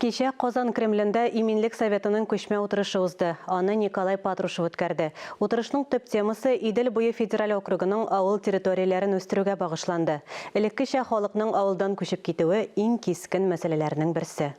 Кичә Казан Кремлендә Иминлек советының күчмә утырышы узды. Аны Николай Патрушев үткәрде. Утырышның төп темасы Идел буе федераль округының авыл территорияләрен үстерүгә багышланды. Элеккечә халыкның авылдан күчеп китүе иң кискен мәсьәләләрнең берсе.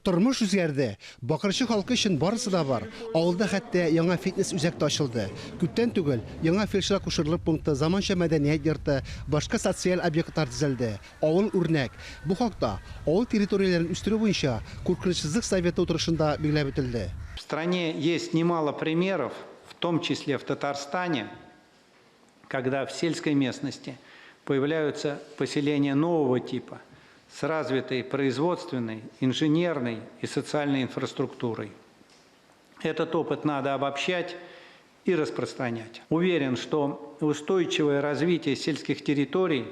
Тормыш үзгәрде. Бакырчы халкы өчен барысы да бар. Авылда хәтта яңа фитнес-үзәк тә ачылды. Күптән түгел яңа фельдшер-акушерлык пункты, заманча мәдәният йорты, башка социаль объектлар төзелде. Авыл үрнәк. Бу хакта авыл территорияләрен үстерү буенча Куркынычсызлык советы утырышында билгеләп үтелде. В стране есть немало примеров, в том числе в Татарстане, когда в сельской местности появляются поселения нового типа с развитой производственной, инженерной и социальной инфраструктурой. Этот опыт надо обобщать и распространять. Уверен, что устойчивое развитие сельских территорий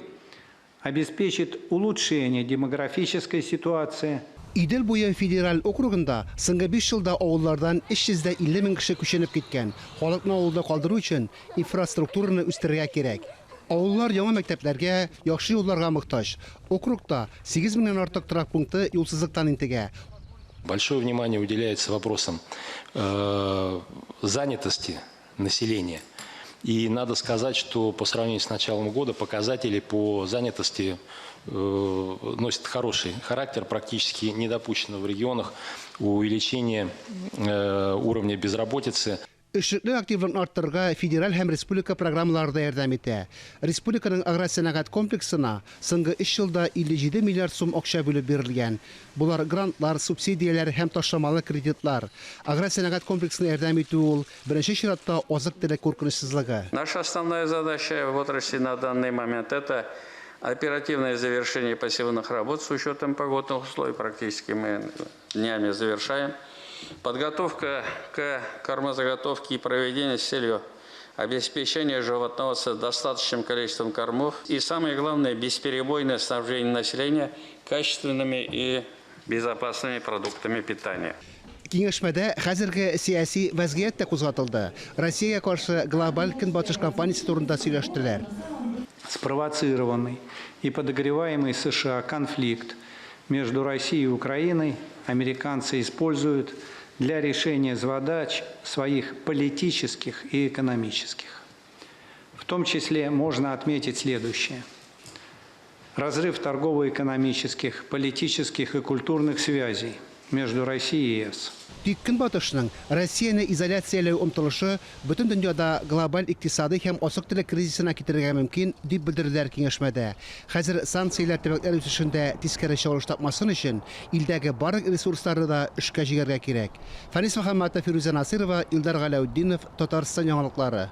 обеспечит улучшение демографической ситуации. Идел буе федераль округында соңгы биш елда авыллардан 350 мең кеше күченеп киткән. Халыкны авылда калдыру өчен инфраструктураны үстерергә кирәк. Авыллар яңа мәктәпләргә, яхшы юлларга мохтаҗ. Округта 8 меңнән артык торак пункты юлсызлыктан интегә. Большое внимание уделяется вопросам занятости населения. И надо сказать, что по сравнению с началом года показатели по занятости носят хороший характер, практически не допущено в регионах увеличение уровня безработицы. Эшлекле активлыкны арттырырга федераль һәм республика программалары да ярдәм итә. Республиканың агросәнәгать комплексына соңгы өч елда 57 миллиард сум акча бүлеп бирелгән. Болар грантлар, субсидияләр һәм ташламалы кредитлар. Агросәнәгать комплексына ярдәм итү ул, беренче чиратта, азык-төлек куркынычсызлыгы. Наша основная задача в отрасли на данный момент, это оперативное завершение посевных работ с учетом погодных условий. Практически мы днями завершаем. Подготовка к кормозаготовке и проведение с целью обеспечения животноводства достаточным количеством кормов. И самое главное, бесперебойное снабжение населения качественными и безопасными продуктами питания. Киңәшмәдә хәзерге сәяси вәзгыять тә кузгатылды. Россиягә каршы глобаль Көнбатыш кампаниясе турында сөйләштеләр. Спровоцированный и подогреваемый США конфликт между Россией и Украиной американцы используют для решения задач своих политических и экономических. В том числе можно отметить следующее. Разрыв торгово-экономических, политических и культурных связей между Россией и ЕС. Тик Көнбатышның Россияне изоляцияләү омтылышы бөтен дөньяда глобаль икътисадый һәм азык-төлек кризисына китерергә мөмкин, дип белдерделәр киңәшмәдә. Хәзер санкцияләр төбәкләр үсешендә тискәре чагылыш тапмасын өчен, илдәге барлык ресурсларны да эшкә җигәргә кирәк. Фәнис Мөхәммәтов, Фирүзә Насыйрова, Илдар Галәүтдинов, Татарстан яңалыклары.